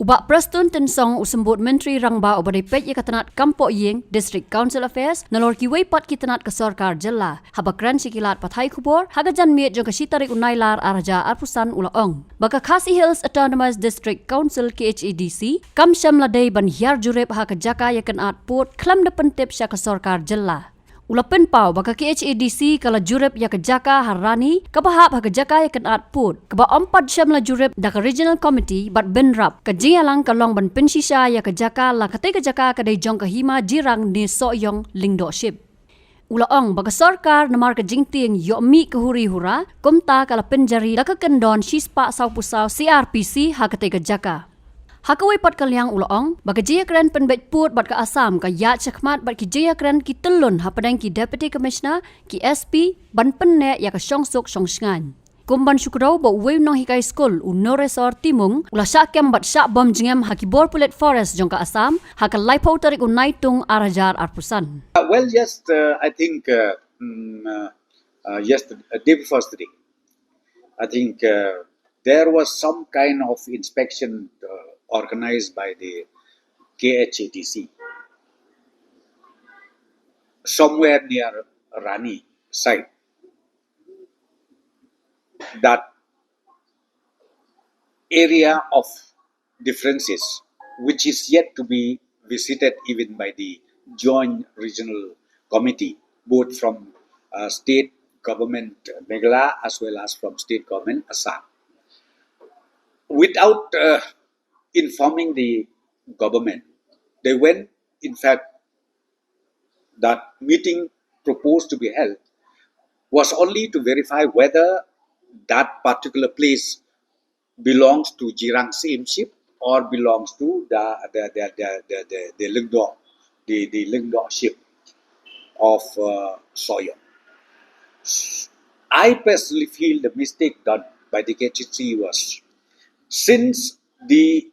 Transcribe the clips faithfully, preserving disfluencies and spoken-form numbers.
Bah Prestone Tynsong, u symbud Myntri Rangbah uba dei peit ïa ka tnat kam poh ïing, District Council Affairs, nalor kiwei pat ki tnat ka sorkar jylla, haba kren sha ki lad pathai khubor ha ka janmiet jong ka shi tarik u Nailar ar hajar arphew san, u la ong ba ka Khasi Hills Autonomous District Council, K H A D C, kam shym la dei ban hiar jurip ha ka jaka ïakynad pud khlem da pyntip sha ka sorkar jylla. U la pynpaw ba ka K H A D C ka la jurip ïa ka jaka ha Rani, kaba hap ha ka jaka ïakynad pud, kaba ym pat shym la jurip da ka Regional Committee bad bynrap, ka jingïalang ka long ban pynshisha ïa ka jaka la katei ka jaka ka dei jong ka hima Jirang ne Sohiong Lyngdoh Ship. U la ong ba ka sorkar, namar ka jingtieng ïoh mih ka huri hura, kumta ka la pynjari da ka kyndon shispah sawphew saw C R P C ha katei ka jaka. Ha kawei pat ka liang u la ong ba ka jingïakren pynbeit pud bad ka Assam ka ïaid shakhmat bad ki jingïakren ki tyllun hapdeng ki Deputy Commissioner, ki S P, ban pynneh ïa ka shongsuk shongshngaiñ. Kum ban shu kdew ba uwei u nonghikai skul, u Noresor Timung, u la shah kem bad shah bom jngem ha ki bor pulit forest jong ka Assam ha ka laiphew tarik u Naitung ar hajar arphew san. Uh, well, just uh, I think uh, mm, uh, uh, yesterday, uh, day before yesterday, I think uh, there was some kind of inspection uh, organized by the K H A D C somewhere near Rani site. That area of differences, which is yet to be visited even by the Joint Regional Committee, both from uh, state government Meghalaya as well as from state government Assam. Without uh, informing the government, they went, in fact, that meeting proposed to be held was only to verify whether that particular place belongs to Jirang Same Ship or belongs to the the the the the, the, the Lyngdoh, the, the Lyngdoh Ship of uh, Sohiong. I personally feel the mistake done by the K H A D C was, since the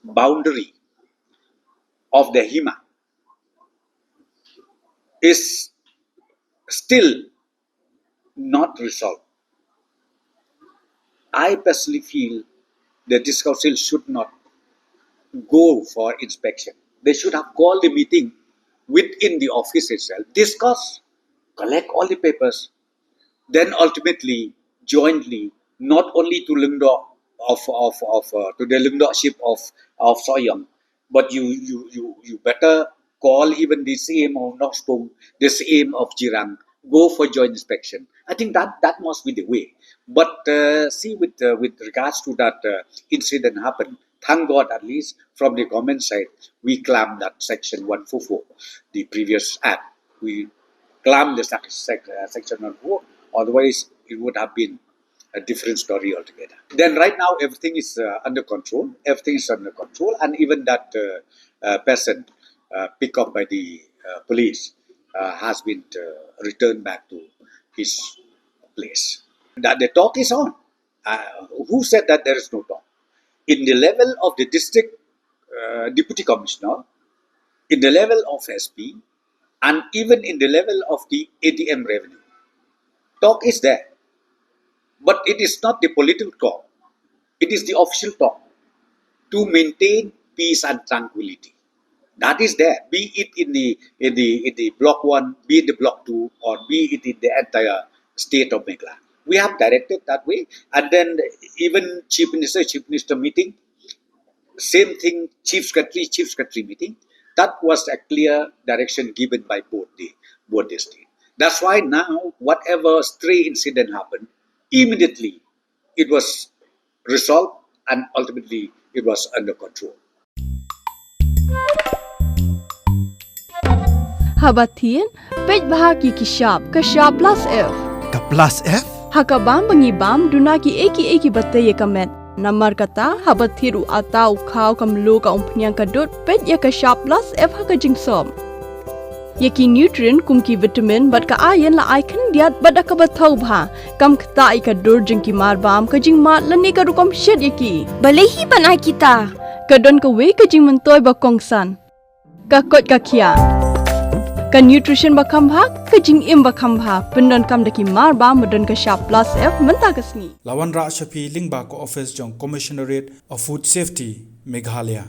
boundary of the Hima is still not resolved, I personally feel the District Council should not go for inspection. They should have called the meeting within the office itself, discuss, collect all the papers, then ultimately, jointly, not only to Lyngdoh of of of uh, to the Lyngdoh Ship of of Sohiong, but you you you you better call even the C M of Nongstoiñ, the C M of Jirang, go for joint inspection. I think that that must be the way. But uh, see, with uh, with regards to that uh, incident happened, thank God, at least from the government side, we clamped that section one four four, the previous act. We clamped the sec- sec- uh, section one four four. Otherwise, it would have been a different story altogether. Then right now, everything is uh, under control. Everything is under control, and even that uh, uh, person uh, picked up by the uh, police uh, has been uh, returned back to his place. That the talk is on. Uh, who said that there is no talk? In the level of the district uh, deputy commissioner, in the level of S P, and even in the level of the A D M revenue, talk is there. But it is not the political talk. It is the official talk to maintain peace and tranquility. That is there, be it in the in the in the block one, be it the block two, or be it in the entire state of Meghalaya. We have directed that way, and then even chief minister, chief minister meeting, same thing, chief secretary, chief secretary meeting. That was a clear direction given by both the both the state. That's why now whatever stray incident happened, immediately it was resolved and ultimately it was under control. Haba thied, peit bha ki ki shap, ka shap plus F. Ka plus F? Ha ka bam ba ngi bam, duna ki ei ki ei ki ba tei ïa ka met. Namar kata, haba thied u ata, u khaw, ka mluh, ka umphniang, ka dud, peit ïa ka shap plus F ha ka jingsop. Ïa ki nutrient kum ki vitamin bad ka iron la ai khyndiat bad da kaba thaw bha. Kam ktah ïa ka dur jong ki marbam, ka jingmad lane ka rukom shet ïa ki. Balei hi ban ai kita? Ka don kawei ka jingmyntoi ba kongsan. Ka koit ka khiah. Ka nutrition ba kham bha, ka jingim ba kham bha, pyndonkam da ki mar ba, ba don ka shap plus F mynta ka sngi. La wanrah sha phi lyngba ka office jong Commissionerate of Food Safety, Meghalaya.